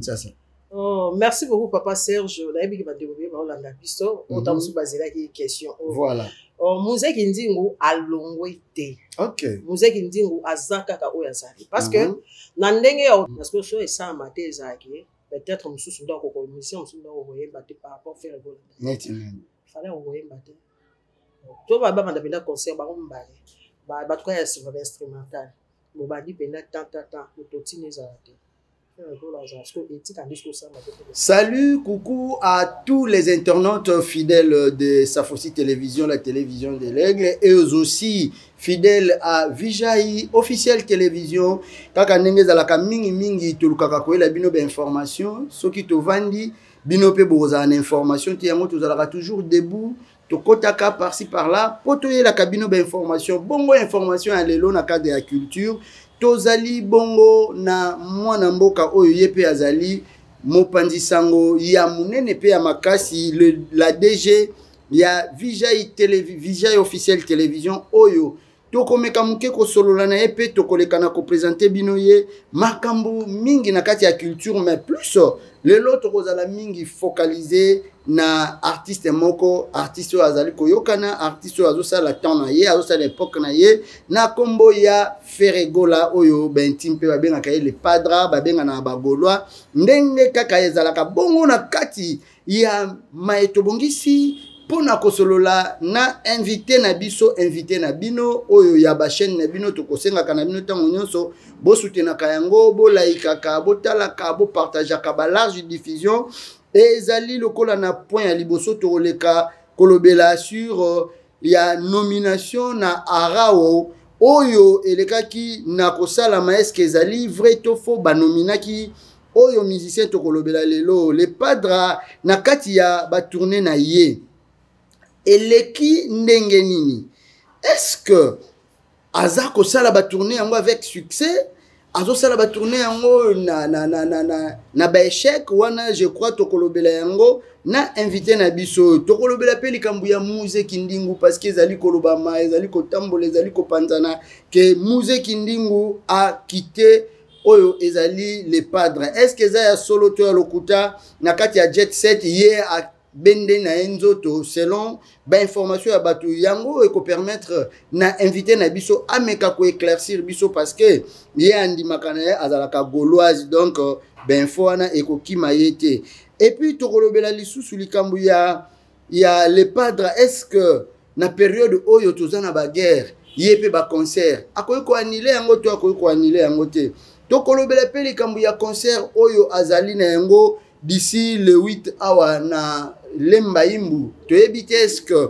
Kinshasa. Oh, merci beaucoup, papa Serge. Nayebiki bandeko beye baolanda biso ota mosusu bazelaki question oyo. Voilà. Oh, Muzeki Ndingu alongwe te. Muzeki Ndingu aza kaka oyo azali, parce que na ndenge ya, parce que so esalama te, ezalaki peut-être mosusu nde akoko musicien mosusu nde akokoyemba te par rapport Ferre Gola. Neti nani? Fallait akokoyemba te to babanda mpenza concert bango mibale, bato kaka ya nsima, bainstrumental bobandi mpenza tan tan tan, moto ezala te. Salut, coucou à tous les internautes fidèles de Safosi Télévision, la télévision de l'Aigle, et aussi fidèles à Vijay officielle télévision. Kaka ndenge ezalaka mingi mingi, tolukaka koyela bino ba information. Soki tovandi, bino pe bokozala na information te. Yango tozalaka toujours debout, tokotaka par-ci par-là po toyelaka bino ba information. Bongo information ya lelo, na cadre ya culture, tozali bongo na mwana mboka oyo ye mpe azali mopanzi sango ya monene mpe ya makasi, la DG ya Vijay, Vijay officiel télévision, oyo tokomeka moke kosolola na ye mpe tokoleka na koprésenter bino ye makambo mingi na kati ya culture. Mais plus lelo tokozala mingi focalisé na artiste moko, artiste oyo azali koyokana, artiste oyo azosala temps na ye, azosala époque na ye, na nkombo ya Ferre Gola, oyo baintime mpe babengaka ye le Padre, babengana na bagaulois ndenge kaka ezalaka bongo. Na kati ya maye tobongisi mpona kosolola na invité na biso, invité na bino oyo ya bachaîne na bino, tokosengaka na bino ntango nyonso bosutenaka yango, bolayikaka, botalaka, bopartageaka, balarge diffusion. Ezali lokola na point ya liboso, tokoleka kolobela sur ya nomination na ARAO oyo elekaki na kosalama. Eske ezali vrai to faux, banominaki oyo musicien tokolobela lelo, le Padre, na kati ya batournée na ye? Eleki ndenge nini? Est-ce que aza kosala batournée yango avec succès, azosala batournée yango na baéchec? Wana je crois tokolobela yango na invité na biso. Tokolobela mpe likambo ya Muze Kindingu, parce que ezali kolobama, ezali kotambola, ezali kopanzana ke Muze Kindingu akite oyo ezali le Padre. Est ce que eza ya solo to ya lokuta? Na kati ya jet set, ye abende na ye nzoto, selon bainformation ya bato. Yango ekopermettre na invité na biso ameka koéclaircir biso, parce que ye andimaka na ye azalaka gauloise, donc bainfo wana ekokima ye te. Et puis tokolobela lisusu likambo ya le Padre. Est ce que na période oyo toza na baguerre, ye mpe baconcert akoki koannuler yango to akoki koannuler yango te? Tokolobela mpe likambo ya concert oyo azali na yango d'ici le 8 awa na Lemba Imbu. Toyebi te, est ce que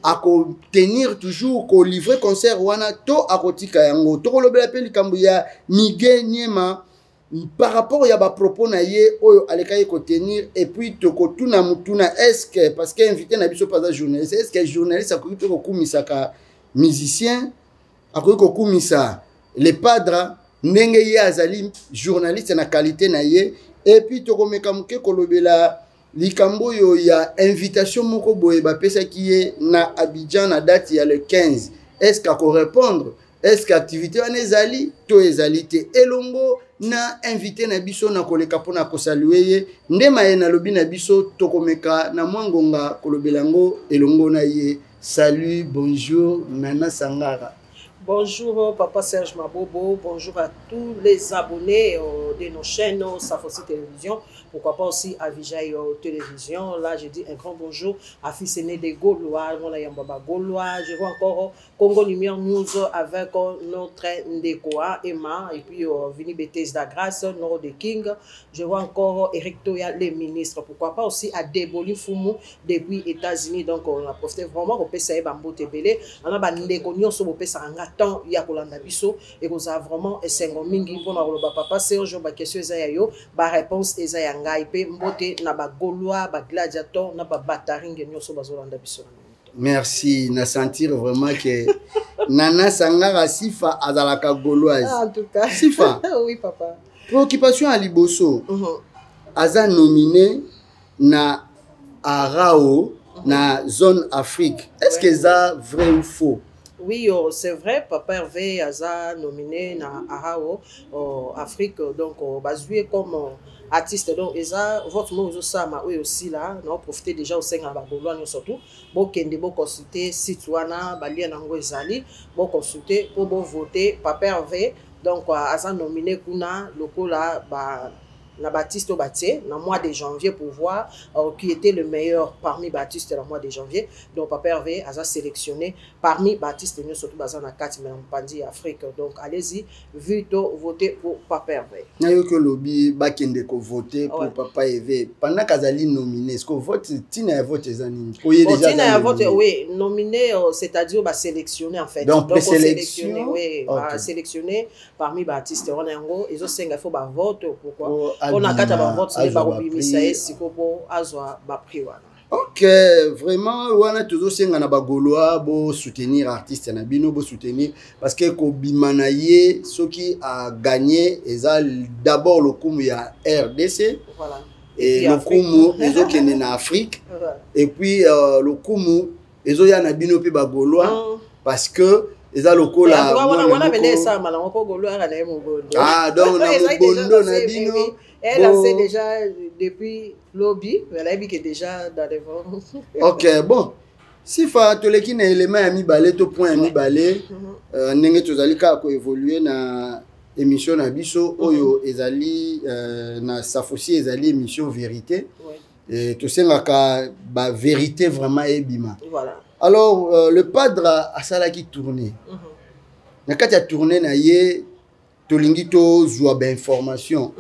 akotenir toujours kolivrer concert wana to akotika yango? Tokolobela mpe likambo ya Mige Niema par rapport ya bapropos na ye oyo alekaki kotenir. Et puis tokotuna mutuna, est ce que, parce que invité na biso mpe aza journaliste, est ce que journaliste akoki mpe kokumisaka musicien, akoki kokumisa le Padre ndenge ye azali journaliste na qualité na ye? Et puis tokomeka moke kolobela likambo oyo ya invitation moko boye bapesaki ye na Abidjan na date ya le 15. Est ce que akorépondre? Est ce que activité wana ezali to ezali te? Elongo na invité na biso, na koleka mpona kosaluer ye nde maye nalobi na biso, tokomeka na mwa ngonga kolobela yango elongo na ye. Salut, bonjour, Nana Sangara. Bonjour, papa Serge Mabobo, bonjour à tous les abonnés de nos chaînes Safosi Télévision, pourquoi pas aussi à Vijay Télévision. Là, je dis un grand bonjour à fils aîné des Gaulois, Yambaba Gaulois. Je vois encore Congo Lumière News avec notre Ndekoa, Emma, et puis Vini Bethesda Grâce, Nord de King. Je vois encore Eric Toya, les ministres. Pourquoi pas aussi à Deboli Fumu depuis États-Unis. Donc, on a profité vraiment pour pesa bambote ebele. On a bandeko nyonso bopesa nga temps ya kolanda biso et koza vraiment esengo mingi mpona koloba, papa Serge, ba question eza ya yo, ba réponse eza ya ngai. Mpe mbote na ba Gaulois, ba gladiator na ba bataringe nyonso bazolanda biso na Merci. Na sentir vraiment que Nana Sangara Sifa azalaka gauloise. Ah, en tout cas. Sifa. Oui, papa. Préoccupation à liboso. Aza nominé na ARAO na zone Afrique. Est-ce que ça vrai ou faux? Oui, oh, c'est vrai, Papa Hervé aza nominé na AHAO oh, Afrique, donc oh, bazwi comme oh, artiste. Donc eza vote moko ezosalama oyo osila na oprofite déjà osenga bagaulois nyonso tout bokende boconsulte site wana, balien yango ezali, boconsulte mpo bovote Papa Hervé. Donc aza nominé kuna lokola ba na baartiste oyo batie na mois de janvier pour voir qui était le meilleur parmi baartiste na mois de janvier. Donc Papa Hervé aza sélectionné parmi baartiste nyonso tout baza na kati na mopanzi ya Afrique. Donc allez-y vite, voter pour Papa Hervé. Nayoki olobi bakende kovote pour Papa Hervé pendant qu'azali nominé. Est-ce que vote, ntina ya vote eza nini? Po ye Bon, déjà ntina aza ya vote nominé. Oui, nominé, c'est-à-dire basélectionné en fait. Donc, Donc, présélection. Sélectionné, oui, basélectionné parmi baartiste wana. Yango ezosenga il faut bavote. Pourquoi? Po Mpo na kati ya abima, bavote nde azwa bakobimisa ye baprix. siko mpo azwa baprix wana. Ok, vraiment wana tozosenga na bagaulois bosoutenir artiste na bino, bosoutenir, parce que kobima na ye, soki agagné, eza d'abord lokumu ya RDC et Puis lokumu Afrique. Ezokende na Afrique et puis lokumu ezoya na bino mpe bagaulois parce que eza lokola En tout cas, wana mwana wana pene esalama nango mpo gaulois aka na ye mobondo. Ah, donc na Ezalaki déjà mobondo na lancé, bino. Oui. Elle lancé déjà depuis lobby, mais elle a que déjà dans les vents. Ok, bon, Sifa, toleki na élément ya mibale to point ya mibale. Ndenge tozali kaka koévolue na émission na biso oyo ezali na Safosi, ezali émission vérité. Et tosengaka bavérité vraiment ebima. Alors le padre asalaki tournée. Na kati ya tournée na ye, tolingi tozwa bainformation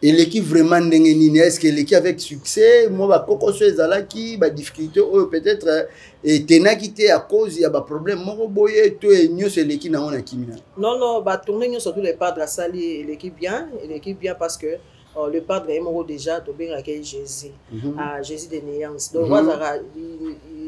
eleki vraiment ndenge nini. Est ce que eleki avec succès? Mwa bakokoso ezalaki, badifficulté oyo peut-être etenaki te à cause ya baproblème moko boye, to nyonso eleki nango na kimia? Non, batournée nyonso tout le padre asali eleki bien, eleki bien, parce que le padre ye moko déjà tobengaka ye Jésus. Ah, Jésus de nuance. Donc azalaka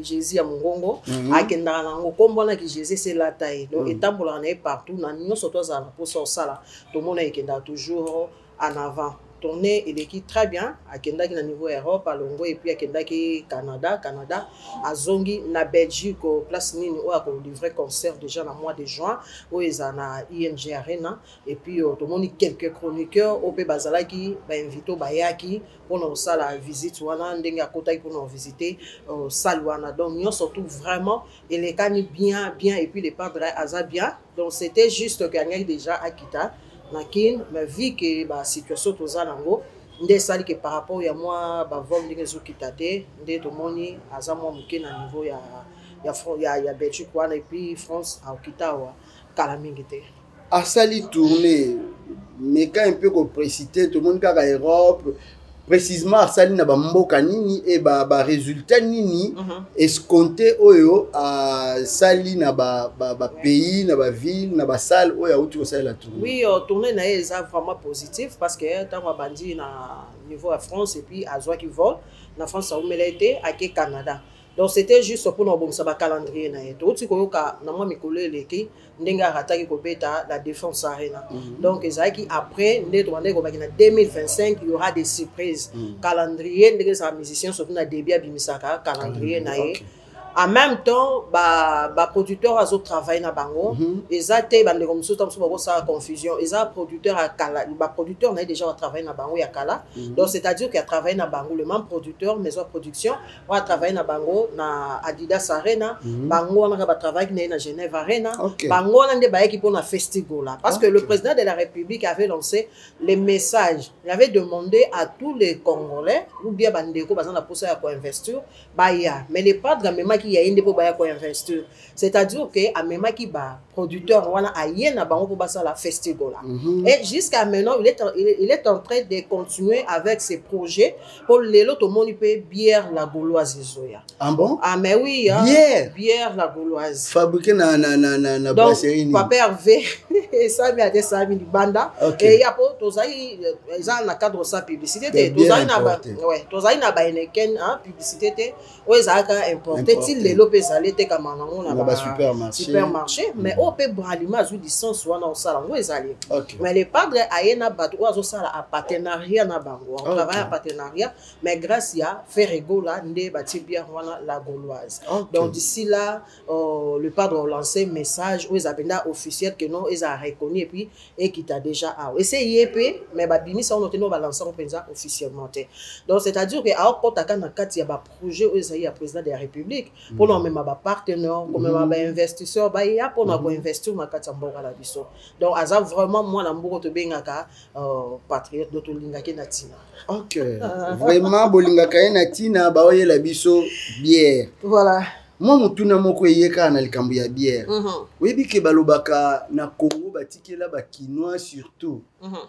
Jésus ya mongongo. Akendaka nango nkombo wanaki Jésus eselata ye. Donc etambolaka na ye partout na nyonso to azala na mposa osala, tomona ekendaka toujours en avant. Tournée eleki très bien. Akendaki na niveau Europe, alongo, et puis akendaki Canada, Canada azongi na Belgique, place nini oyo akolivre concert déjà na mois de juin oyo eza na ING Arena. Et puis tomoni quelques chroniqueurs oyo mpe bazalaki bainvité oyo bayaki mpona kosala visite wana, ndenge akotaki mpona kovisite salle wana. Donc nyonso tout vraiment elekani bien bien. Et puis le padre aza bien. Donc c'était juste que alingaki déjà akita na Kine, mais vu que basituation toza nango nde esali ke par rapport ya mwa bavol ndenge ezokita te, nde tomoni aza mwa moke na niveau ya Belgique wana. Et puis France akokita awa kala mingi te. Asali tournée, meka un peu koprécité. Tomoni kaka Europe. Précisément asali na bamboka nini e barésultat nini escompté oyo asali na bapays, na baville, na basalle oyo auti kosalela tournée? Oui, tournée na ye eza vraiment positif, parce que ntango abandi na niveau ya France et puis azwaki vol na France, aumela ye te, ake Canada. Donc c'était juste mpona kobongisa bacalendrier na ye. Touti koyoka na mwa mikolo eleki ndenge arataki kobeta la Défense Arena. Donc ezalaki après nde tobandaki kobaki na 2025 il y aura des surprises. Calendrier ndenge ezala, musicien surtout na début abimisaka calendrier na ye. En même temps baproducteur ba azotravaille na bango. Eza te bandeko mosusu ta mosusu bakosala confusion. Eza producteur ya kala, baproducteur na ye déjà batravaille na bango ya kala. Donc c'est à dire que atravaille na bango, le même producteur, maison de production oyo atravaille na bango na Adidas Arena, bango wana kaka batravaillaki na ye na Genève Arena. Bango wana nde bayaki mpona Festigola, parce que le président de la République avait lancé le message. Il avait demandé à tous les Congolais ou bien bandeko baza na posa ya koinvestir baya. Mais le padre amemaki ya ye nde mpo baya koinvestir, c'est-à-dire que amemaki baproducteur wana, aye na bango mpo basala Festigola. Et jusqu'à maintenant il est en train de continuer avec ses projets. Mpo lelo tomoni mpe bière La Gauloise ezoya. Ah bon? Ah mais oui, hein. Bière? Bière La Gauloise. Fabriqué na Donc brasserie nini? Papa Hervé esami ate esami libanda. Eya po tozali eza na cadre sa publicité te. Bien Tozali na importé. ouais, tozali na baHeineken, hein, publicité te, oyo ezalaka importé. Importé. Ti Lelo mpe ezali, etekama nango na na basupermarché. Supermarché. Mais oyo mpe Bralima azwi licence wana, osala yango, ezali. Mais le padre aye na bato oyo azosala a partenariat na bango, on travaille en partenariat, mais grâce ya Ferre Gola nde batie bière wana, La Gauloise. Donc d'ici là, le padre a lancé message oyo eza mpenza officiel que non, eza reconnu et puis ekita déjà awa, ese ye mpe, mais babimisa ono te, no balancer yango mpenza officiellement te. Donc c'est à dire que aokɔtaka na kati ya baprojet oyo ezali ya président de la République mpona komema bapartenaire, komema bainvestisseur, baya mpona koinvestir na kati ya mboka na biso. Donc aza vraiment mwana mboka, tobengaka patriote, donc tolingaki na ntina. Ok, vraiment bolingaka ye na ntina. Baoyela biso bière. Voilà. Mwa motuna moko eye kaka na likambo ya bière. Oyebi ke balobaka na Congo batikela bakinois surtout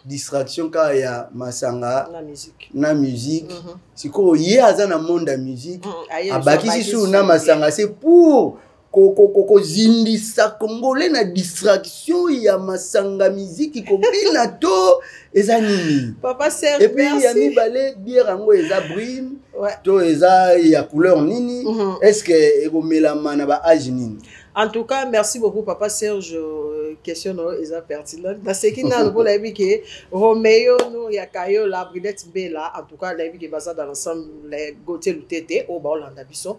distraction kaka ya masanga na musique. Na musique. Sikoyo ye aza na monde ya musique, Aye, abakisi su na masanga, c'est pour kozindisa Congolais na distraction ya masanga, miziki, kobina, to eza nini? Papa Serge, Et puis ya merci. mibale, bière yango eza brune to eza ya couleur nini? Est ce que ekomelama na baage nini? En tout cas, merci beaucoup, Papa Serge. Question no eza pertinente. Naseki nano mpo nayebi ke Romeo Nour ya Kayola, Bridette Mbela, en tout cas nayebi ke baza dans l'ensemble, les Gauthier Lutete oyo baolanda biso.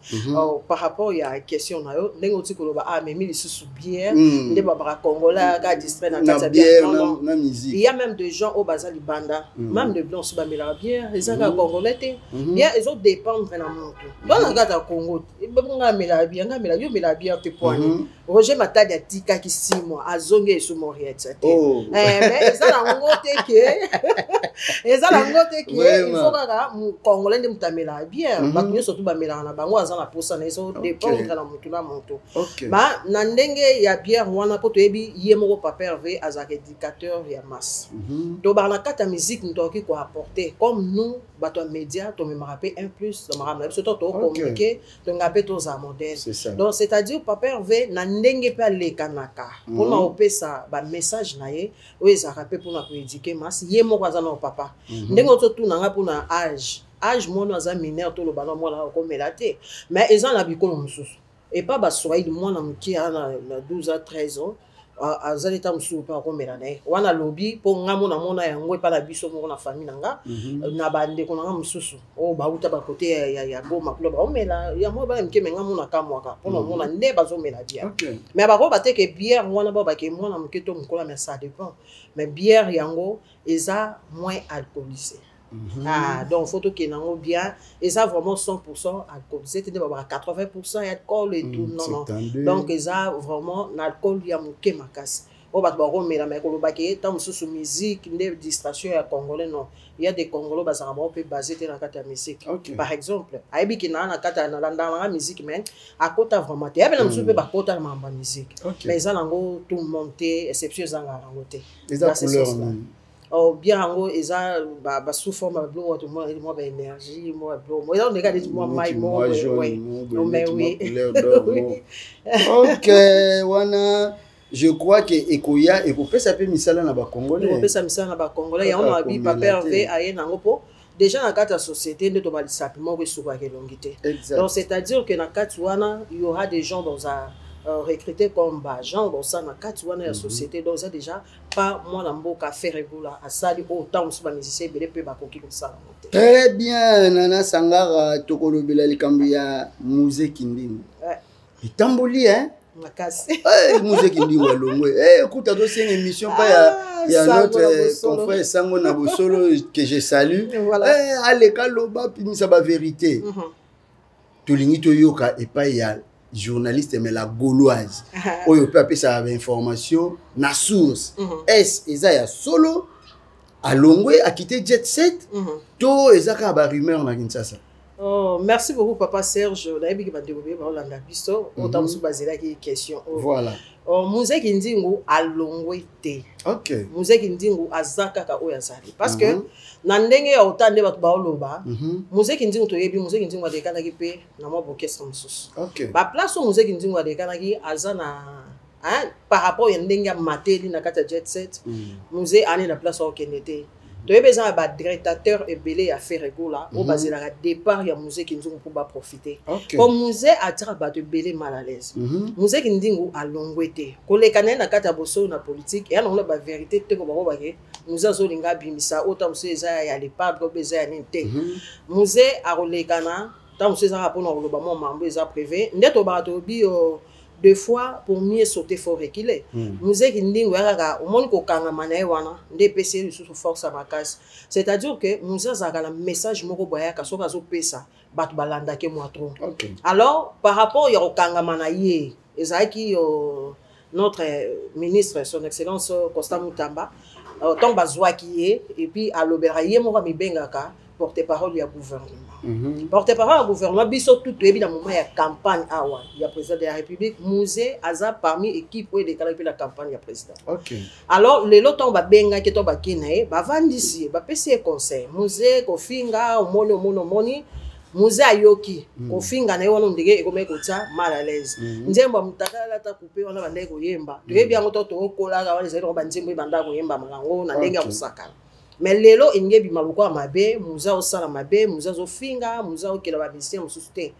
Par rapport ya question na yo, ndenge oti koloba, amemi lisusu bière, nde babaka Congolais aka distrait na na kati ya bière. bière. Non, non. Na musique. Il y a même des gens oyo baza libanda, même de blancs bamelaka bière, eza kaka Congolais te. Bière ezodépendre na moto. To na kati ya Congo, nga amelaka bière, nga amela, yo omelaka bière te poani. Roger Matadi atikaki 6 mois, azongi esu Moriette te. Eh, mais eza nango te ke, eza nango te ke il faut kaka Congolais nde moto amelaka bière. Bato nyonso tu bamelaka na bango, aza na posa na, ezodépendre na motu na moto. Ba na ndenge ya bière wana, mpo toyebi ye moko Papa Hervé azalaka éducateur ya masse. Tobaka na kati ya musique, moto akoki koapporter comme nous bato ya média, tomemaka mpe un plus na makambo na biso, to tocommuniquer, tongaka mpe tozala modèle. C'est ça. Donc c'est à dire Papa Hervé, na ndenge mpe alekanaka mpona kopesa bamessage na ye oyo ezalaka mpe mpona koéduquer masse, ye moko aza na papa. Ndenge ototuna nga mpona âge, mwana aza mineur, toloba na mwana akomela te, mais eza na bikolo mosusu, epa Baswahili, mwana moke aza na 12 à 13 ans, azali ta mosusu mpe akomela na ye wana. Alobi mpo nga mona mona yango epa na biso moko na famille na nga, na bandeko na nga mosusu oyo bauta bakote ya Goma kuna, baomela yango bana mike. Me nga mona kamwaka mpona omona nde bazomela bière. Mais bakoki bateke bière wana, bao bake mwana moke to mokolo, mais ça dépend. Mais bière yango eza moins alcoolisé. Ah, donc faut tokende yango bien, eza vraiment 100 alcoolisé te nde babaka 80 ya alcool et tout. Non, non. 72. Donc eza vraiment na alcool ya moke makasi oyo bato bakomela. Me kolobaki ntango mosusu musique nde distraction ya Congolais, non. Il y a des Congolais bazalaka bango mpe basé te na kati ya musique. Par exemple, ayebi ke naa na kati ya nalandaka nanga musique, mais akota vraiment te. Yabe na mosusu mpe bakota na makambo ya musique. Mais eza nango tout le monde te, exception ezangaka yango te. Eza Dans ce couleur sens-là. nini? Oh, bien, yango eza ba sous forme ya biloko bato mwa baénergie, mwa biloko eza ondeka neti mwa mai Neti moko mwa boye, jaune, ouais. moko Non, boye, mais neti mwa oui. couleur d'or, moko. Ok, wana je crois que ekoya ekopesa mpe misala na Bacongolais. Ekopesa misala na Bacongolais yango. Kaka Na babi komela Papa Hervé te. aye nango mpo déjà na kati ya société nde tobalisapi moko esukaka elongi te. Exact. Donc c'est à dire que na kati wana, il y aura des gens dans un recruté comme baagent bosala na kati wana ya société. Donc eza déjà pas mwana mboka Ferre Gola asali oyo ntango mosusu bamusicien ebele mpe bakoki kosala yango te. Très bien, Nana Sangara, tokolobela likambo ya Mzee Kindingu. Etamboli, hein? Makasi. Hey, Mzee Kindingu alongwe. Hey, écoute, tosenga émission pa ya, Ah, ya Sango notre na Bosolo. confrère Sango na Bosolo que je salue. Voilà. Hey, aleka loba pimisa ba vérité. Tolingi toyoka epai ya journaliste, mais La Gauloise oyo mpe apesaka bainformation na source. Est eza ya solo, alongwe, akite jet set, to eza kaka barumeur na Kinshasa? Oh, merci beaucoup, Papa Serge. Nayebi ke bandeko beye baolanda biso oyo ntango mosusu bazelaki question oyo. Voilà. Oh, Mzee Kindingu alongwe te. Mzee Kindingu aza kaka oyo azali, parce que na ndenge ya ota nde bato baoloba, Mzee Kindingu, toyebi Mzee Kindingu alekanaki mpe na mwa bokestre mosusu. Baplace oyo Mzee Kindingu alekanaki aza na, hein, par rapport ya ndenge ya mateli na kati ya jet set, Mzee ani na place akokende te. Toyebi eza na badétracteur ebele ya Ferre Gola oyo bazelaka départ ya Mzee Kindingu mpo baprofite, po Mzee atiaka bato ebele mal à l'aise. Mzee Kindingu alongwe te. Koleka na ye na kati ya bosolo na politique eya nango na bavérité te, ko bango bake Mzee azolinga abimisa oyo ta mosusu eza ya Le Padre oyo eza ya nini te. Mzee akolekana ntango mosusu ezaka mpona koloba mwa mambo eza privé. Nde tobaka, toyebi, deux fois pour mieux sauter, faut reculer. Mzee Kindingu ya kaka omoni kokangama na ye wana nde epesi ye lisusu force ya makasi. C'est-à-dire que Mzee azalaka na message moko boye, ayaka soki azopesa, bato balandaki mwa trop. Alors, par rapport ya kokangama na ye, ezalaki notre ministre, Son Excellence Constant Mutamba, ntango bazwaki ye, et puis alobelaka ye moko, amibengaka porte-parole ya gouvernement. Porte-parole ya gouvernement, biso tu toyebi na moment ya campagne awa ya président de la République, Mzee aza parmi équipe oyo elekalaki mpe na campagne ya président. Alors lelo, ntango babengaki to bakei na ye, bavandisi ye, bapesi ye conseil: Mzee, kofinga, omoni, omoni, omoni. Mzee ayoki kofinga na ye wana, ndenge ekomaki kotia mal à l'aise. Nzembo ya motakala alata coupe wana, bandaki koyemba, toyebi yango to tokokolaka wana, ezali nango banzembo ebandaka koyembama yango na ndenge ya kosakana. Mais lelo elingi ebima lokola mabe, Mzee osala mabe, Mzee azofinga, Mzee aokela bamusicien mosusu te.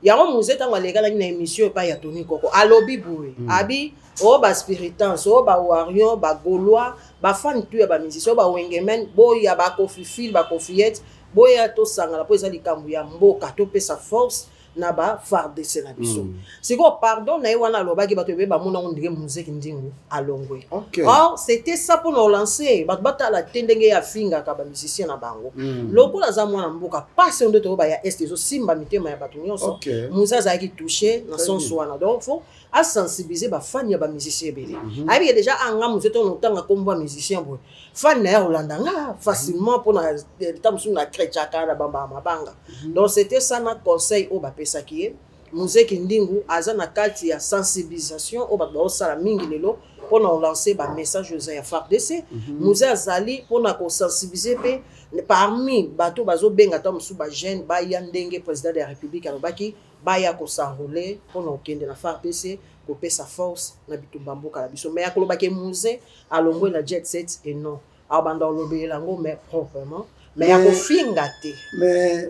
Yango Mzee, ntango alekanaki na émission epai ya Tony Koko, alobi boye, abi oyo baspiritance, oyo bawarrior, bagaulois, bafani tu ya bamusicien, oyo bawengemen, boya, bakofifile, bakofiete, boya tosangana mpo eza likambo ya mboka, topesa force na ba FARDC na biso. Sikoyo, pardon na ye wana alobaki, bato ebele bamonango ndenge Mzee Kindingu alongwe. Or c'était ça mpona kolancer bato batala te ndenge ye afingaka bamusicien na bango. Lokola aza mwana mboka, pasi oyo nde toyoba ya Est ezosimba mitema ya bato nyonso. Mzee azalaki touché na Très sens bien. wana, donc faut asensibiliser bafani ya bamusicien ebele. Ayebi ke déjà anga Mzee, ntongo otanga nkombo ya musicien boye, fani na ye kolanda nga facilement mpona ta mosusu na kretiaka na bambaka mabanga. Donc c'était ça na conseil oyo bapesaki ye. Mzee Kindingu aza na kati ya sensibilisation oyo bato baosala mingi lelo mpona kolancer bamessage oyo eza ya FARDC. Mzee azali mpona kosensibiliser mpe parmi bato bazobenga ta mosusu bajeune baya, ndenge président de la République alobaki, baya kos'enrôler mpona kokende na FARDC, kopesa force na bitumba mboka na biso. Mais akolobaki Mzee alongwe na jet set et non, abanda kolobelela yango, mais proprement, mais ya kofinga te. Mais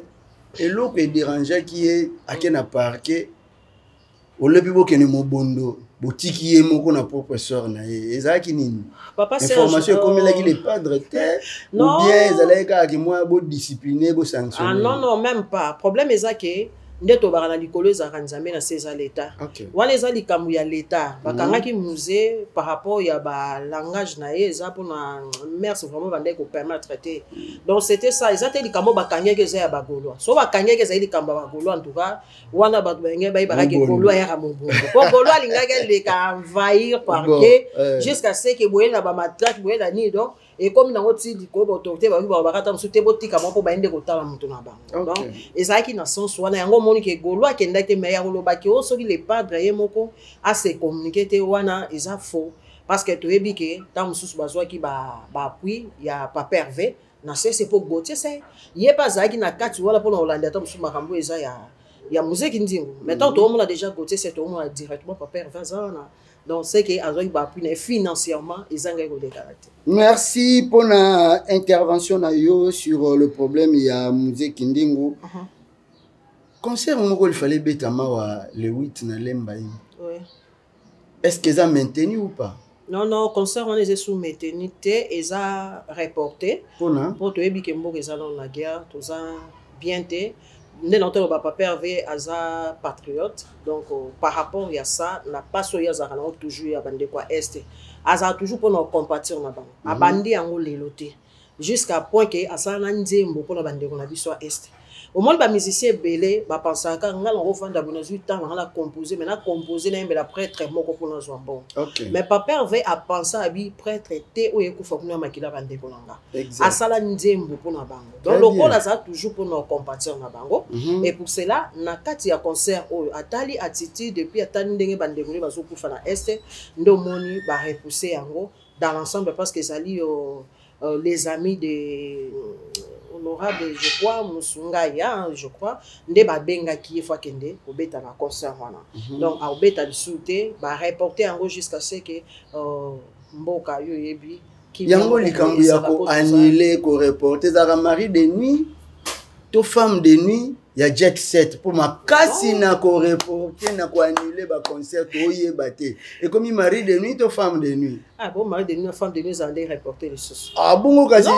eloko edérangeaki ye, ake na parquet, olobi bokende mobondo, botiki ye moko na propre sort na ye, ezalaki nini? Papa Serge, Information ekomelaki Le Padre te? Non. Ou bien ezalaki kaka mwa bodiscipline, bosanctionne? Ah non, non, même pas. Problème eza ke nde tobaka na likolo ezalaka Nzambe, na se eza Leta. Wana eza likambo ya Leta. Bakangaki Mzee par rapport ya balangage na ye, eza mpona mœurs, vraiment bandaki kopermettre te. Donc c'était ça. Eza te likambo bakangaki eza ya bagaulois. So bakangaki, ezali likambo ya bagaulois. En tout cas wana bato balingi bayebakaki Mobondo. Gaulois yaka mobondo, po gaulois alingaki aleka envahir parquet jusqu'à ce que boye na bamatraque, boye na nini. Donc ekomi nango ti likolo, baautorité bayoki, balobaka ta mosusu te, botika moko mpo bayende kotala moto na bango. Donc ezalaki na sens wana. Yango omoni ke gaulois akendaki te. Mais ya kolobaki o soki Le Padre ye moko ase communiqué te, wana eza faux, parce que toyebi ke ntango mosusu bazwaki baappui ya Papa Hervé na sese, mpo Gautier Se ye mpe azalaki na kati wana mpona kolanda ata mosusu makambo eza ya Mzee Kindingu. Mais ntango toomona déjà Gautier Se, toomona directement Papa Hervé aza wana. Donc c'est que azwaki baappui na ye financièrement, ezangaki kolekaka te. Merci pour la intervention na yo sur le problème ya Mzee Kindingu. Concert moko il fallait betama wa le 8 na Lemba ye. Est-ce que eza maintenu ou pas? Non, non, concert wana eza sous maintenu te, eza reporté. Mpona? Mpo toyebi ke mboka eza nano na guerre, toza bien te. Nde na toloba, Papa Hervé aza patriote, donc par rapport ya ça na mpasi oyo azalaka nango toujours ya bandeko ya Est, azalaka toujours mpona kocompatir na bango. Abandi yango lelo te, jusqu'à point ke asala na nzembo mpona bandeko na biso ya Est. Omoni bamusicien ebele bapensaka nga nango ofanda boye, nazwi ntango nanga na compose, mais na compose nayembela prêtre moko mpona azwa mbongo. Mais Papa Hervé apensa, abi prêtre te oyo ekufa kuna ya makila bandeko na nga. Asala nzembo mpona bango. Très Donc lokola bien. aza toujours mpona kocompatir na bango, et pour cela na kati ya concert oyo atali attitude, depuis atali ndenge bandeko nde bazokufa na Est, nde omoni barepousse yango dans l'ensemble, parce que ezali les amis de honorable, je crois Musungai, hein, je crois nde babengaki ye fo akende kobeta na concert wana. Donc akobeta lisusu te, bareporte yango jusqu'à ce que mboka yo oyebi Yango likambo ya koannuler, koreporter, ezalaka mari de nuit to femme de nuit ya jet set, mpo makasi na koreporter, na koannuler baconcert, toyeba te ekomi mari de nuit to femme de nuit. Ah bon, mari de nuit, femme de nuit ezala nde reporter lisusu? Ah bongo, kasi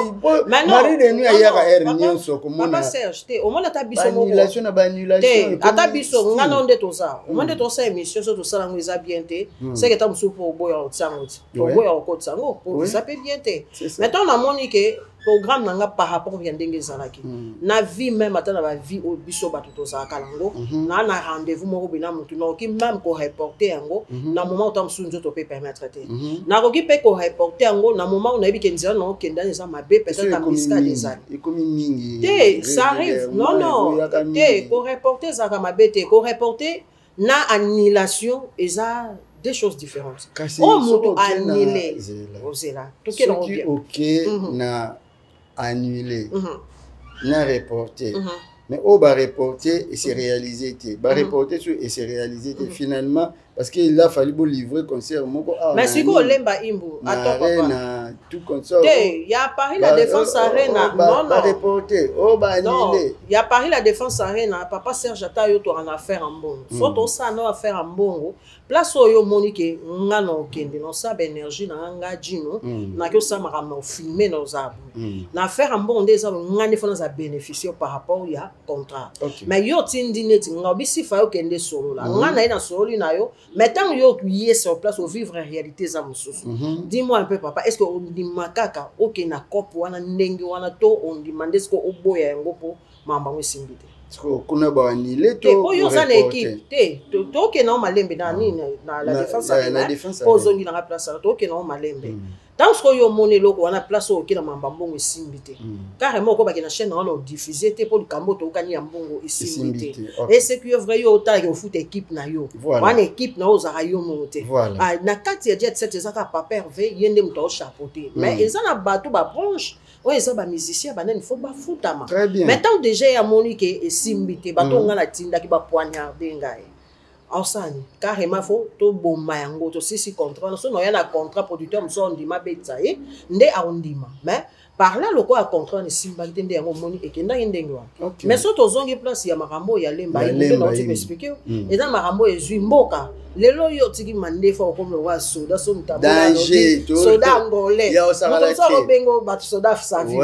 mari de nuit ayaka heure nyonso komona. Papa Serge, te, omona ata biso moko annulation na baannulation. Te, ata biso nga na nde toza, omona nde tosala émission, so tosala yango eza bien te, seke ata mosusu mpo oboya kotia yango ti oboya kokotisa yango po eza mpe bien te. Mais ntango namoni ke programme na nga par rapport ya ndenge ezalaki na vie, même ata na bavie oyo biso bato tozalaka nango, na rendez-vous moko boye na motu, nakoki même koreporter yango na moment ota mosusu nzoto mpe permettre te. Nakoki mpe koreporter yango na moment oyo nayebi ke nzela na okendani eza mabe, peut-être embuscade ezali. Ekomi mingi. Te, ça arrive. Non, non, te, koreporter ezalaka mabe te. Koreporter na annulation eza deux choses différentes. Oyo moto annulé, ozela. Soki oke na annulé na reporté, mais oyo bareporté ese réalisé te, bareporté so ese réalisé te finalement, parce que il a fallu bolivrer concert moko. Mais sikoyo olemba imbu. Ato papa na tout concert. Te, ya Paris La Défense Arena, non, non. Bareporté oyo baannulé. Ya Paris La Défense Arena, papa Serge, ata yo toka na affaire ya mbongo, so tosala na affaire ya mbongo, place oyo omoni ke nga na okende nosala baénergie na nga, nga jino naki osala makambo na ofilmer na ozala boye na affaire ya mbongo, nde eza nga nde fo naza bénéficier par rapport ya contrat. Mais yo otindi neti nga obisifa, yo okende solola nga na ye, na sololi na yo, mais ntango yo ye sur place ovivre réalité eza mosusu. Dis-moi un peu, papa, est ce que ondima kaka okende na cope wana ndenge wana, to ondima nde siko oboya yango mpo makambo yango esimbi te? Kuna baannulé? Te, mpo yo oza na équipe te. Tokende yango malembe na nini, na La Défense Arena, mpo ozongi nanga place wana. Tokende yango malembe. Ntango sikoyo yo omoni eloko wana, place oyo okenda mamba mbongo esimbi te, carrément okobaki na chaîne wana odiffuser te, mpo likambo toyokani ya mbongo esimbi te. Est-ce que vrai yo otalaki ofuta équipe na yo wana, équipe na yo ozalaka yo moko te na kati ya jet set, eza kaka papa Hervé, ye nde moto aochapeauter, mais eza na bato babranche oyo eza bamusicien banani, fo bafutama. Mais ntango déjà ye amoni ke esimbi te, bato nga natindaki bapoignarder ngai, osani carrément fo toboma yango, tosisi contrat wana. So naoya na contrat, producteur mosusu ondima abetisa ye nde akondima, mais par là lokola contrat wana esimbaki te, nde yango omoni ekendaki ndenge wana. Mais so tozongi place ya makambo oyo ya Lemba, nde nauti koexpliquer, eza makambo oyo ezwi mboka lelo. Oyo otiki mandefa, okomi lokola soda, so soda angolais, moto mosusu akobenga bato soda savi,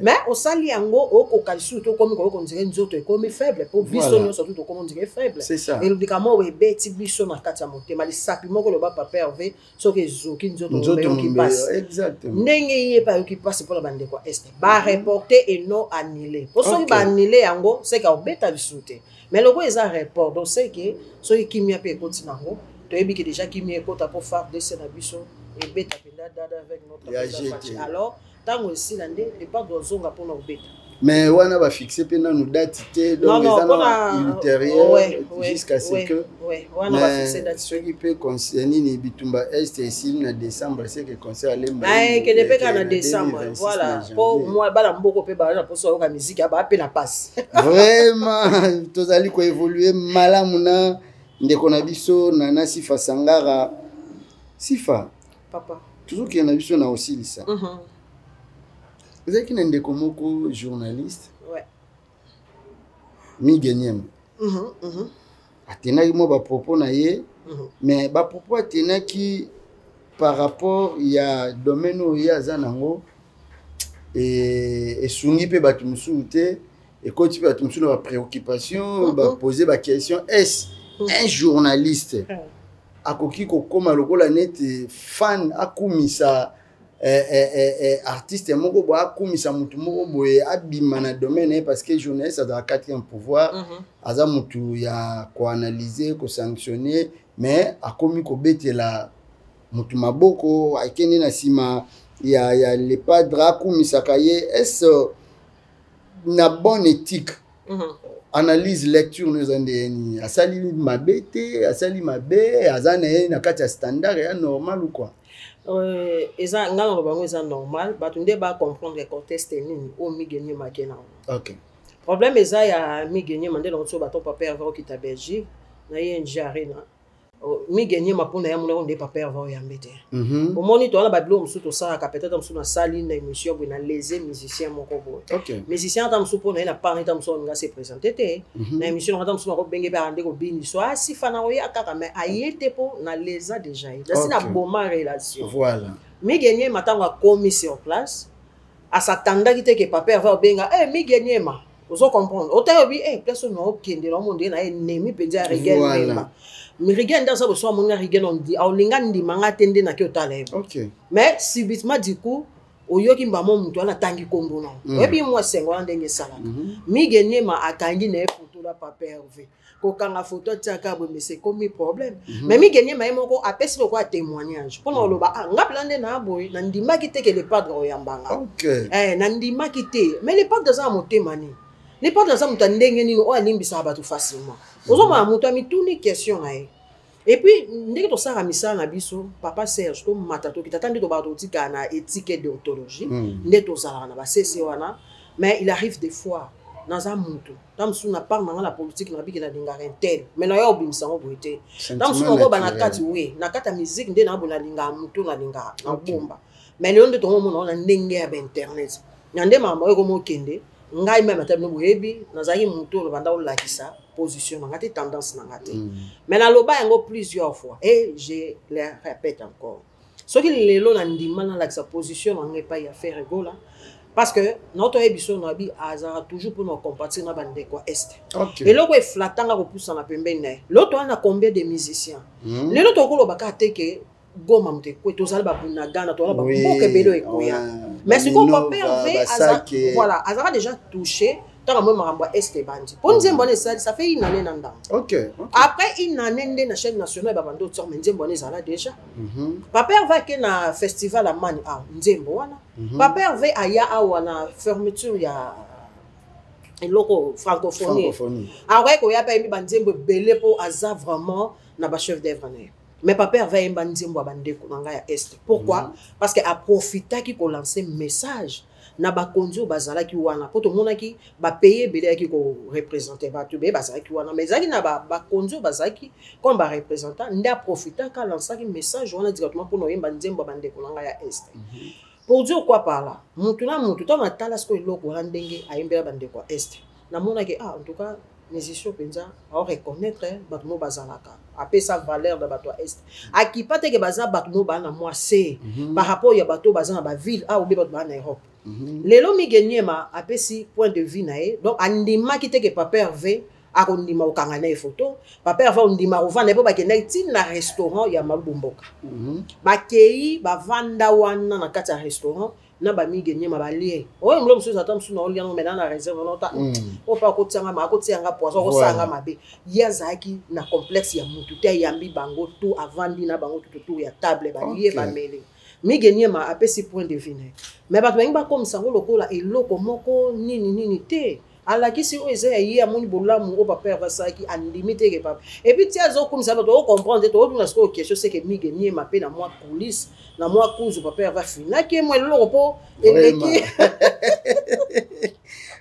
mais osali yango okoka lisusu te, okomi koyoka ondire nzoto ekomi faible, mpo biso nyonso tu tokomi ondire faible. Elobika moko ebeti biso na kati ya motema, lisapi moko loba papa Hervé, soki ezoki nzoto oyoki mpasi ndenge ye mpe ayoki mpasi mpona bandeko ya Est. Bareporter et non annulé, mpo soki baannulé yango, seke akobeta lisusu te. Mais lokola eza report, donc seke soki kimia mpe ekoti nango, toyebi ke déjà kimia ekota mpo FARDC na biso ebeta mpenza dada avec notre. Alors ntango esila nde départ ozonga mpona kobeta. Mais wana bafixe mpe nanu date te, donc eza na ultérieur jusqu'à ce que soki mpe nini, bitumba Est esili na décembre, seke concert alemba. Ekende mpe kaka na décembre, voilà, mpo mwa bana mboka mpe baa na mposo bayoka miziki, baa mpe na pasi. Vraiment, tozali koévoluer malamu na ndeko na biso Nana Sifa Sangara. Sifa. Papa. Tozokende na biso na osilisa. Ezalaki na ndeko moko journaliste, Migenieme, atenaki mwa bapropos na ye, mais bapropos atenaki par rapport ya domaine oyo ye aza nango, esungi mpe bato mosusu te, ekoti mpe bato mosusu na bapréoccupation, bapose baquestion: est un journaliste akoki kokóma lokola neti fan, akumisa artiste moko boye, akumisa motu moko boye, abima na domaine ye? Parce que journaliste azala quatrième pouvoir, aza motu ya koanalyser, kosanctionner, mais akomi kobetela motu maboko, akende na nsima ya Le Padre, akumisaka ye. Est na bonne éthique, analyse, lecture no eza nde nini? Asali mabe te? Asali mabe? Aza na ye na kati ya standard ya normal ou quoi? Eza nga na bango eza normal, bato nde bacomprendre contexte nini oyo Migenie make nango. Problème eza ya Migenie, nde nango so bato papa Hervé okita Belgique na ING Arena. Mige Nyema mpona ya monako nde papa Herve oyambe te. Omoni, towana babiloko mosusu tosalaka, peut-être mosusu nasali na émission boye, na lese musicien moko boye. Musicien ata mosusu mpona ye na part, ata mosusu alinga se présente te na émission nanga, ata mosusu nakobenge mpe ande kobini so asifa na koya kaka, mais aye te mpo na lesa déjà ye, nasi na boma relation. Mige Nyema, ntango akomi sur place, asatandaki te ke papa Herve obenga e Mige Nyema. Ozo comprendre, otayobi e place oyo naokende na omo ndenge na ye ennemi mpenza ya Rigen. Memba Rigen nde aza boso, amoni Rigen aolinga ndima nga te, nde naki otala ye. Mais subitement, du coup, oyoki mbamo moto wana atangi nkombo na oyebi mwa esengo wana ndenge esalaka. Mige Nyema akangi na ye foto na papa Herve, kokanga foto atiaka boye, mais ekomi problème. Mais Mige Nyema ye moko apesi lokola témoignage mpona koloba: ah, nga mpela nde na boye, nandimaki te ke le padre oyambanga. Nandimaki te, mais le padre aza na motema nini? Le padre aza moto ya ndenge nini oyo alimbisaka bato facilement? Ozomona moto amituni question na ye. Et puis ndenge tosalaka misala na biso, papa Serge, tomata tokita, ata nde tobaka totikala na éthique et déontologie, nde tozalaka na basese wana. Mais il arrive des fois, naza motu ta mosusu na part na nga na politique, na biki nalingaka un tel, mais nayo obimisa yango boye te. Ta mosusu nakoba na kati we na kati ya musique nde na boye, nalingaka motu, nalingaka nabomba. Mais lelo nde tongomona wana ndenge ya bainternet na nde makambo oyo ekomokende. Ngai meme, ata bino boyebi, nazalaki motu oyo banda olakisa position na nga te, tendance na nga te. Mais naloba yango plusieurs fois et je le répète encore: soki lelo na ndima nalakisa position na nga epai ya Ferre Gola, parce que naotoyebi biso na bi azalaka toujours mpona kocompatir na bandeko ya Est. Eloko eflatanga kopusana pembeni na ye, lelo toza na combien de musiciens? Lelo tokoloba kaka te ke Goma moto ekwe, tozali babuna Gana, toza bamboka ebele oyo ekoya. Mais sikoyo papa Herve voilà, azalaka déjà touché ntango amoi makambo ya Est ebandi, mpo nzembo wana esali, ça fait une année na ndambo. Après une année nde na chaîne nationale babandi otiaka, mais nzembo wana ezala déjà. Papa Herve ake na festival amani awa, nzembo wana. Papa Herve aya awa na fermeture ya eloko francophonie. Francophonie. Akoki koya mpe ayembi banzembo ebele mpo aza vraiment na bachef d'œuvre na ye. Mais papa Herve ayemba nzembo ya bandeko na ngai ya Est. Pourquoi? Parce que aprofitaki kolancer message na bakonzi oyo bazalaki wana, mpo tomonaki bapays ebele ayaki koreprésenter, bato ebele bazalaki wana, mais ezalaki na bakonzi oyo bazalaki comme bareprésentant, nde aprofitaka, alansaki message wana directement mpona oyemba nzembo ya bandeko na ngai ya Est. Pour dire quoi par là? Mutu na mutu, ntango natala sikoyo eloko wana, ndenge ayembela bandeko ya Est, namonaki: ah, en tout cas musicien mpenza aoreconnaître bato mo bazalaka, apesa valeur na bato ya Est, akipa teke baza bato mo baa na mwa se par rapport ya bato oyo baza na baville awa, obe bato baa na Europe. Lelo Mige Nyema apesi point de vue na ye, donc andimaki teke papa Herve akondima kokanga na ye photo, papa Herve ondima kovanda ye, mpo bakendaki ntina na restaurant ya Malubumboka. Bakei, bavanda wana na kati ya restaurant na bamige Nyema, balie oyo molo mosusu, ata mosusu naolia ngo mena na réserve nota oyo mpe akotianga akotianga poison, akosanga mabe. Ye azalaki na complexe ya mutu te, ayambi bango tu, avandi na bango tutu tour ya table, balie, bamele. Mige Nyema apesi point de vue na ye, mais bato balingi bakomisa yango lokola eloko moko nini nini te. Alakisi oyo eza ya ye, amoni bolamu oyo papa Herve asalaki, andimi te ke papa. Et puis ti azokumisa bato, ocomprendre te. Tokotuna sikoyo question: seke Mige Nyema mpe na mwa coulisse, na mwa kuzu, papa Herve afinaki ye mwa eloko mpo eleki.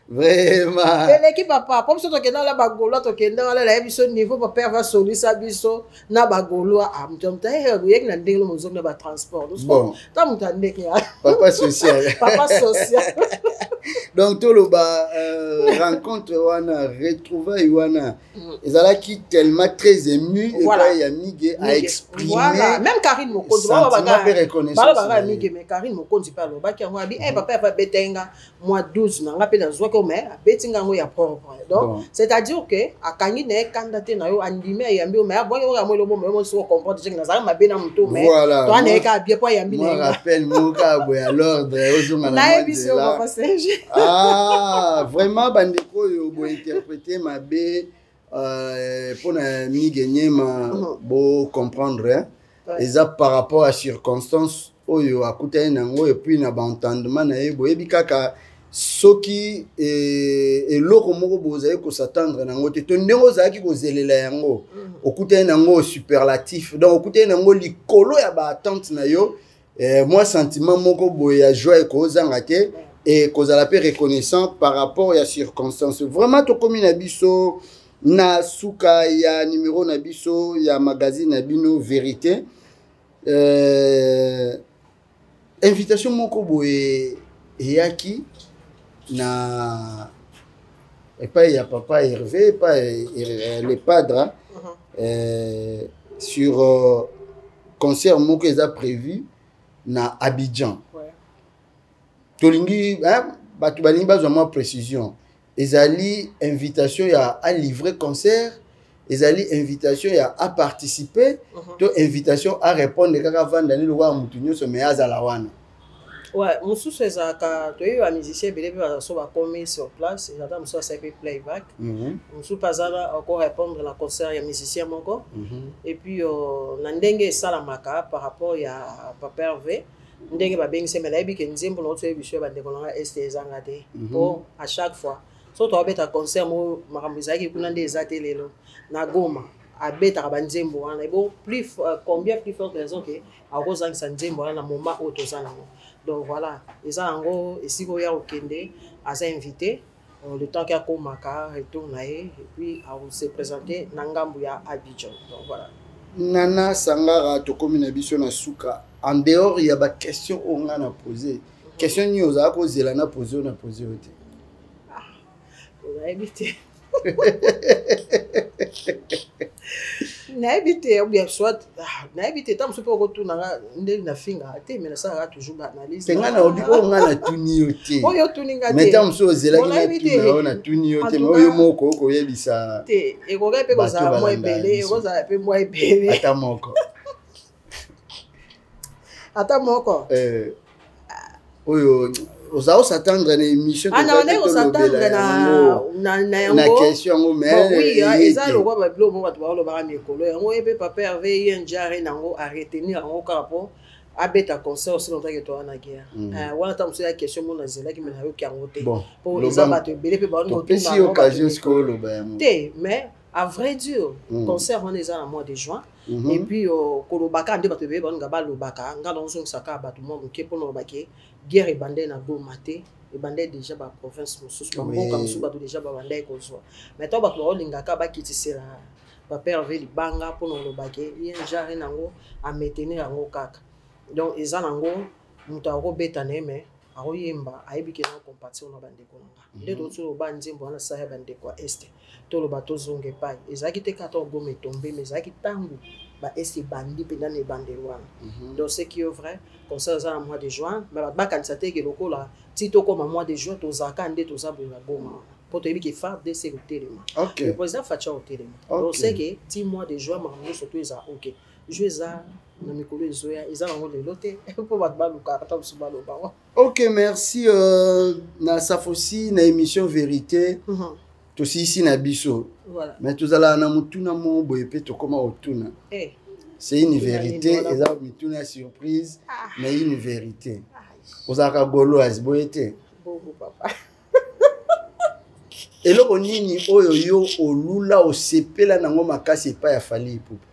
Vraiment. Eleki papa, mpo biso tokenda wana bagaulois, tokenda wana, nayebi biso niveau papa Herve asolisa biso na bagaulois. Ah, moto ya moto ayeki na ndenge lo mozongi na batransport. Bon. Ta moto ya ndenge ya Papa social. Papa social. Donc toloba rencontre wana, retrouvaille wana, ezalaki tellement très ému epai ya Mige a exprimé Voilà. Même Karine Mokonzi sentiment mpe reconnaissance balobaka na ya ye. Mige, mais Karine Mokonzi mpe alobaki yango, abi e papa Herve abeta nga mwa 12 na nga mpe nazwaki, mais abeti nga yango ya propre. Donc c'est à dire que akangi na ye kanda te na yo, andimi, ayambi yo, mais abwaki oyo yango eloko mo soki ocomprendre te, nazalaki mabe na moto, mais to ana ye kaka bien mpo ayambi na Moi ye nga. Rappel moko kaka boye à l'ordre, ozonga na mwa Nayebi so. nzela. Papa Serge. Ah, vraiment, bandeko oyo bointerpréter mabe mpona Mige Nyema, bocomprendre, hein? Eza par rapport à circonstance oyo akutani nango, et puis na baentendement na ye. Boyebi kaka soki eloko moko bozali kos'attendre nango te, to ndenge ozalaki kozelela yango, okutani nango superlatif, donc okutani nango likolo ya baattente na yo, mwa sentiment moko boye ya joie ekozanga te e kozala mpe reconnaissant par rapport ya circonstance. Vraiment, tokomi na biso. Na suka ya numéro na biso ya magazine na bino Vérité, invitation moko boye eyaki na epai ya papa Hervé, epai le padre, sur concert moko eza prévu na Abidjan. Tolingi, hein, bato balingi bazwa mwa précision. Ezali invitation ya alivrer concert, ezali invitation ya aparticiper, to invitation à répondre kaka vanda ni lokola motu nyonso, mais azala wana? Ouais, mosusu ezalaka, toyebi bamusicien ebele mpe baza so bakomi sur place, ezalaka mosusu asali mpe playback, mosusu mpe aza akorépondre na concert ya musicien moko. Et puis na ndenge esalamaka par rapport ya papa Hervé, ndenge babengisi, me nayebi ke nzembo na otoyebi biso ya bandeko na nga este ezanga te, mpo à chaque fois so toabeta concert mo, makambo ezalaki kuna nde eza te lelo na Goma, abetaka banzembo wana ebo plus combien plus forte raison ke akozangisa nzembo wana na moment oyo toza nango. Donc voilà, eza yango esika oyo ya kokende, aza invité, le temps ke akomaka retour na ye et puis akose présenter na ngambu ya Abidjan. Donc voilà. Nana Sangara, tokomi na biso na suka. En dehors ya baquestion oyo nga na pose, question nini ozala kozela na pose oyo na pose oyo te? Nayebi te, nayebi te, ou bien soit nayebi te. Ta mosusu mpe okotunanga ndenge nafingaka te, mais nasalaka toujours baanalyse. Te, ngai naobi oyo ngai natuni yo te. Oyo otuni nga te, mais ta mosusu ozelaki natuna oyo natuni yo te, mais oyo moko okoyebisa. Te, ekoki mpe kozala mwa ebele, ekozala mpe mwa ebele. Ata moko. Ata moko. Oyo oza os'attendre na émission. Nde kos'attendre na yango, question yango, mais oui, eza lokwa babilo mo bato baolobaka mikolo yango. Ye mpe papa Hervé, ye njare nango aretenir yango kaka mpo abeta concert aussi longtemps ke toza na guerre wana. Ta mosusu ya question mo nazelaki, me nayoki yango te, po eza bato ebele mpe baopesi occasion sikoyo oloba yango. Te, mais à vrai dire, concert wana eza na mois de juin. Et puis kolobaka nde bato ebele baninga balobaka, nga nazongisa kaka bato mwa moke mpona lobake guerre ebandai na Goma te, ebandai déjà baprovince mosusu, bamboka mosusu, bato déjà babandai kozwa. Mais ntango bato baolingaka bakitisela papa Hervé libanga mpona kolobake ye genre nango amaintenir yango kaka, donc eza nango moto akobeta na ye, mais akoyemba, ayebi ke na compatir na bandeko na nga. Nde toti loba nzembo wana sa ya bandeko ya este, toloba tozonga epai ezalaki te kaka Goma etombe, mais ezalaki ntango baeste ebandi mpenza na ebandeli wana. Donc ce qui est vrai, concert eza na mois de juin, mais bato bakanisa te ke lokola ti tokóma mois de juin tozalaka nde toza boye na Goma wana, mpo toyebi ke FARDC kotelema, le président Fatshi kotelema. Donc c'est que ti mois de juin, makambo nyonso to eza ok. Juin eza na mikolo ezoya, eza nango lelo te, mpo bato balukaka ta mosusu baloba. Ok, merci. Na Safosi, na émission Vérité, tosilisi na biso. Voilà. Mais tozalaka na motuna moko boye mpe tokóma kotuna. Eh. C'est une vérité, eza mituna surprise, mais une vérité. Ozalaka gauloise, boye te? Bongo, papa. Eloko nini oyo yo olula, osepela nango makasi epai ya Fally Ipupa?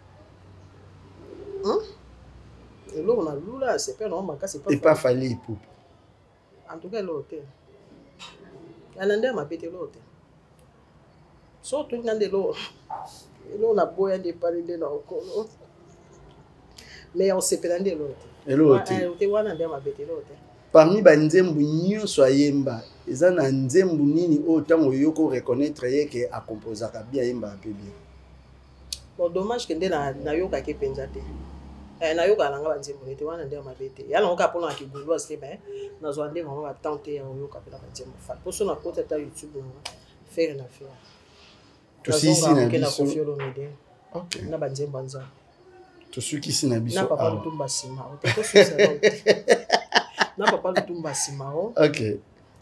Eloko nalula, asepela nango makasi? Epai Fally Ipupa. En tout cas eloko te yana nde ya mabe te, eloko te. So otuni nga nde eloko, eloko naboya nde epali nde na okolo, mais ya kosepela nde eloko te. Eloko te. Te, wana nde ya mabe te, eloko te. Parmi banzembo nyonso ayemba, eza na nzembo nini oyo ntango oyoko reconnaître ye ke akomposaka bien, ayembaka mpe bien? Bon, dommage ke nde nayokaki mpenza te. Nayokaka nanga banzembo nete wana nde ya mabe te, ya nango kaka mpona na kigauloise te, mais nazwa nde vraiment batemps te ya koyoka mpena banzembo Fally, mpo so nakoti ata YouTube nanga Ferre na Ferre. Tosilisi na na biso. Koffi Olomide na banzembo ya Nzambe. Tosukisi na biso na papa awa. Lutumba Simao te, tosukisa nao te na papa Lutumba Simao.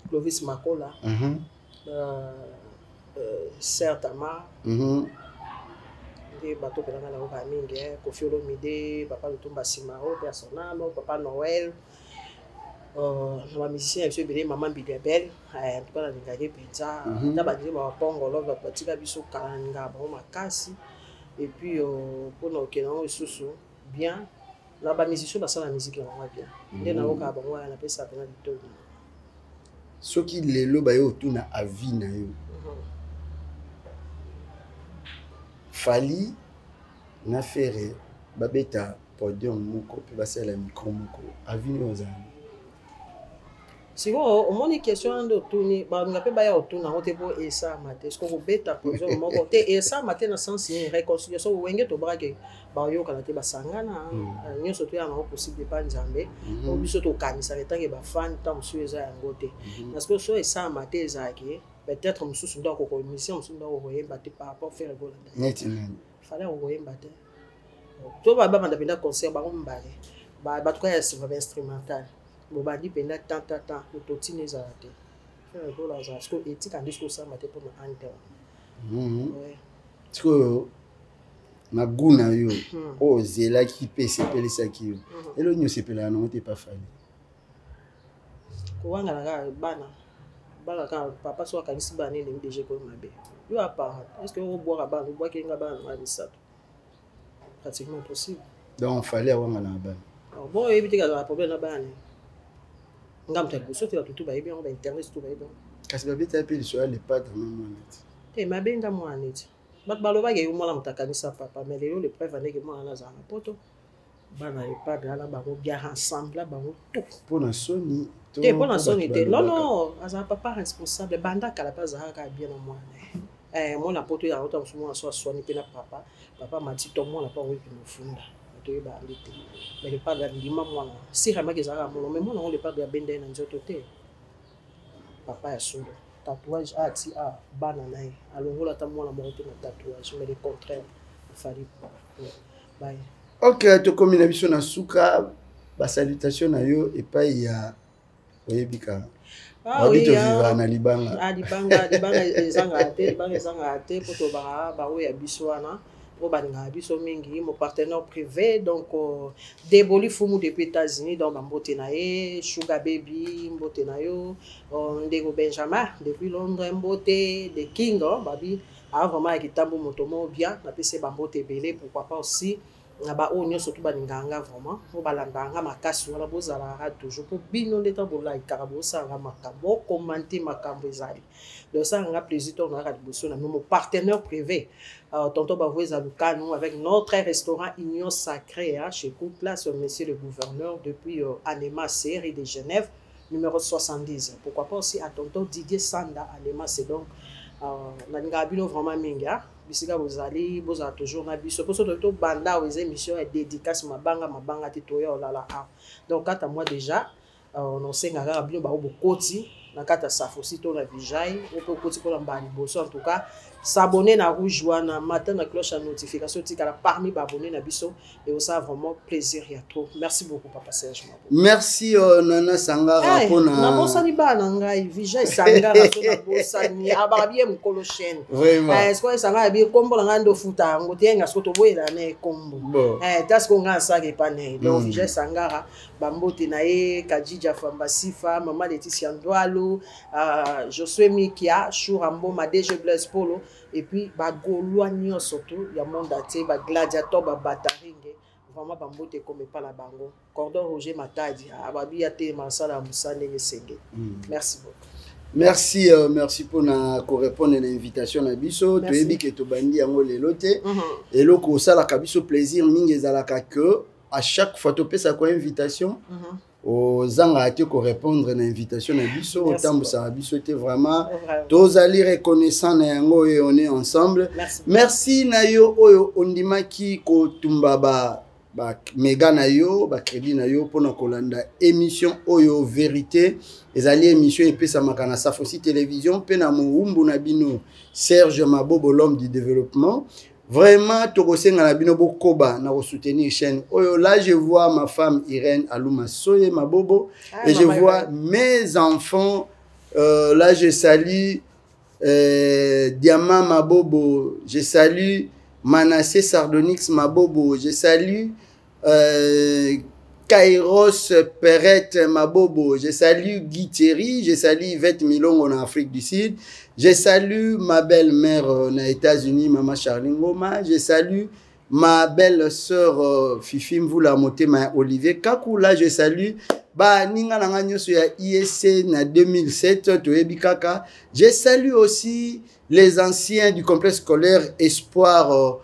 Clovis Makola, Sœur Tamar. Nde bato mpelanga nayoka mingi, Koffi Olomide, papa Lutumba Simao mpe asonano, papa Noel, na bamusicien ya biso ebele, mama Mbilia Bel. En tout cas nalingaki mpenza ata banzembo ya bapongolo, bato batika biso kala, nalingaka bango makasi. Et puis mpona okende yango lisusu bien na bamusicien basala musique na bango ya bien, nde nayokaka bango wana, napesaka mpena litoi. Soki lelo baye otuna avis na yo, Fally na Ferre babeta podium moko mpe basala micro moko, avis nini ozala? Sikoyo omoni question wana nde otuni, balinga mpe baya otuna yango te mpo esalama te. Siko kobeta podium moko te, esalama te na sens nini? Réconciliation, Wenge tobrake bayokana te, basangana nyonso to yango possible epa Nzambe. Po biso tokanisaka etanke bafan, ntango mosusu eza yango te, parce que so esalama te, ezalaki peut-être mosusu nde akoko musicien mosusu nde akokoyemba te par rapport Ferre Gola. Neti nani? Fallait akokoyemba te to babanda mpenza concert bango mibale, bato kaka ya nsima bainstrumental, bobandi mpenza tan tan tan, ototina ezala te. Ferre Gola azala siko etika nde siko osamba te mpona ante wana. Sikoyo na gu na yo oyo ozelaki mpe esepelisaki yo, elo nini osepelaka nango te epa Fally? Kowangana kaka bana, bana kaka. Papa so akanisi bana nini deja ekoyo mabe. Yo apara, est ce que okobwaka bana? Obwaki nga bana nanga misato, pratiquement impossible. Donc Fally awangana na bana? Bon, oyebi te, kazala problème na bana nga moto ya liboso te. Bato tu bayebi yango, bainternet tu bayebi yango. Kasi babetaki mpe lisolo ya Le Padre na mwana ti. Te, mabenga mwana neti bato balobaki yo mwana moto akanisa papa, mais lelo le preuve andeke mwana nazala na poto, bana Le Padre ala bango bien ensemble, bango tout. Mpo na soni? Te, mpo na soni te, non non, azala papa responsable banda kala mpe azalaka kaka bien na mwana. Mwana poto yango ta mosu, mwana so aswani mpe na papa, papa mati to mwana mpo yango ekende ofunda, toyeba yango te. Mais Le Padre andima mwana siramaki, ezalaka mono, mais mwana yango Le Padre abenda ye na nzoto te. Papa ya solo, tatouage ati a bana na ye, alongola ata mwana moko te na tatouage, mais le contraire afali baye. Ok, tokomi na biso na suka. Basalutation na yo epai ya oyebi kaka. Babi tovivaka na libanga. Libanga, libanga ezangaka te, libanga ezangaka te, mpo tobaka baoyo ya biso wana oyo balingaka biso mingi. Mon partenaire privé, donc Deboli Fumu depuis États-Unis, donc bambote na ye. Sugar Baby, mbote na yo. Ndeko Benjamin depuis Londres, mbote. The King, oh, babi aa vraiment ya kitambo, moto moko bien, napesi ye bambote ebele. Pourquoi pas aussi na baoyo nyonso to balingaka nga vraiment, oyo balandaka nga makasi wana, bozalaka toujours mpo bino nde ntango bolaikaka, bosalaka makambo, bokomante makambo ezali, donc esalaka nga plaisir ntango nayaka liboso na mon partenaire privé, tonton Bavoeza Lukanu, avec notre restaurant Union Sacrée, hein, chez Coup Place, monsieur le gouverneur depuis Anema série de Genève numéro 70. Pourquoi pas aussi à tonton Didier Sanda Anema. C'est donc nalingaka bino vraiment mingi, hein? Bisika bozali, bozala toujours na biso mpo so toki tobanda awa, eza émission ya dédicace, mabanga mabanga te, toya olala awa. Donc kata moi déjà, nosenga kaka bino bango bokoti na kati ya Safosi to na Vijay oyo mpe okoti mpona mbala liboso, en tout cas s'abonner na rouge wana, matin na cloche ya notification, tikala parmi baabonné na biso, ekosala vraiment plaisir ya trop. Merci beaucoup, papa Serge Mabo. Merci, Nana Sangara. Mpona nabosani bana na ngai Vijay Sangara, so nabosani abaka bie mokolo chaîne. Sikoyo Sangara bi kombo na ngai nde ofuta yango te, yenga siko toboyela na ekombo ta sikoyo ngai asaka epa na ye. Donc Vijay Sangara, bambote na ye. Kadija Famba Sifa, mama Leticia Ndwalu, Josue Mikia, Shura Mboma, DG Blaise Polo, et puis bagaulois nyonso to ya monde entier, bagladiateur, babataringe, vraiment bambote ekoma epa na bango. Cordon Roger Matadi ababi ya telema, asala ya mosala ndenge esenge. Merci beaucoup. Merci, merci mpona korépondre na invitation na biso. Toyebi ke tobandi yango lelo te. Eloko osalaka biso plaisir mingi ezalaka que à chaque fois topesaka invitation, ozangaka te korépondre na invitation na biso, otambusaka biso te. Vraiment tozali reconnaissant na yango oyo on est ensemble. Merci, merci na yo oyo ondimaki kotumba ba baméga na yo, bacrédit na yo mpona kolanda émission oyo Vérité. Ezali émission epesamaka na Safosi Télévision mpe na mowumbu na bino Serge Mabobo, l'homme du développement. Vraiment tokosenga na bino bokoba na kosoutenir chaîne oyo. Là je vois ma femme Irène Aluma Soye Mabobo, ah, et je vois mes enfants, là je salue Diamant Mabobo, je salue Manassé Sardonyx Mabobo, je salue Kairos Perret Mabobo, je salue Guy Thierry, je salue Yvette Milongo en Afrique du Sud, je salue ma belle-mère aux États-Unis, Maman Charline Ngoma, je salue ma belle-sœur Fifi Mvula Motema Olivier Kakou, là je salue baninga na nga nyonso ya ISC na 2007, toyebi kaka. Je salue aussi les anciens du complexe scolaire Espoir.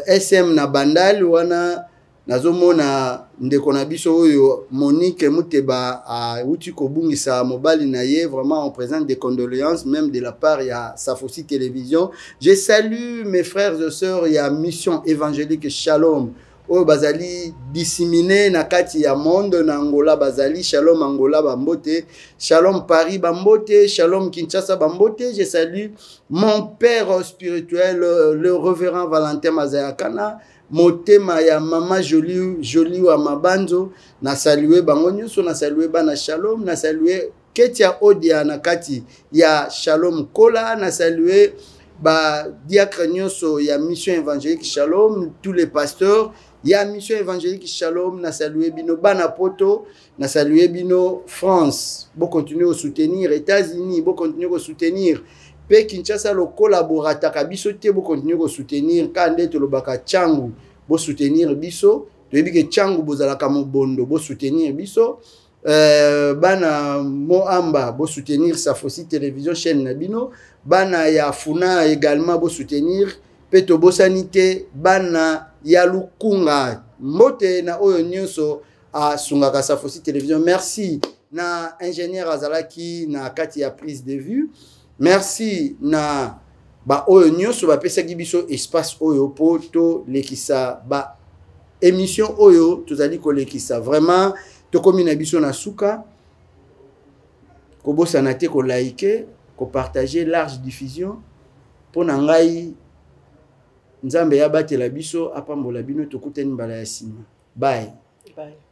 SM na Bandal wana. Nazomona ndeko na biso oyo Monique Muteba awuti kobungisa mobali na ye. Vraiment, on présente des condoléances même de la part ya Safosi Télévision. Je salue mes frères et sœurs ya Mission Évangélique Shalom oyo bazali disséminé na kati ya monde. Na Angola bazali, Shalom Angola bambote, Shalom Paris bambote, Shalom Kinshasa bambote. Je salue mon père spirituel, le révérend Valentin Mazayakana, motema ya mama Jolie, Jolie wa Mabanzo. Na salue bango nyonso, na salue bana Shalom, na salue Ketia Odia na kati ya Shalom Kola, na salue ba diacre nyonso ya Mission Évangélique Shalom, tous les pasteurs ya Mission Évangélique Shalom. Na salue bino bana poto, na salue bino France, bo continuer ko soutenir, États-Unis, bo continuer ko soutenir, mpe Kinshasa lokola borataka biso te, bokontinue kosoutenir. Ka nde tolobaka ntango bosoutenir biso, toyebi ke ntango bozalaka mobondo, bosoutenir biso. Bana Moamba, bosoutenir Safosi Télévision, chaîne na bino. Bana ya Funa également, bosoutenir. Mpe tobosani te bana ya Lukunga, mbote na oyo nyonso asungaka Safosi Télévision. Merci na ingénieur azalaki na kati ya prise de vue. Merci na baoyo nyonso bapesaki biso espace oyo mpo tolekisa ba émission oyo tozali kolekisa. Vraiment, tokomi na biso na suka. Kobosana te kolike, kopartage, large diffusion. Mpo na ngai, Nzambe abatela biso, apambola bino. Tokutani mbala ya nsima. Bye, bye.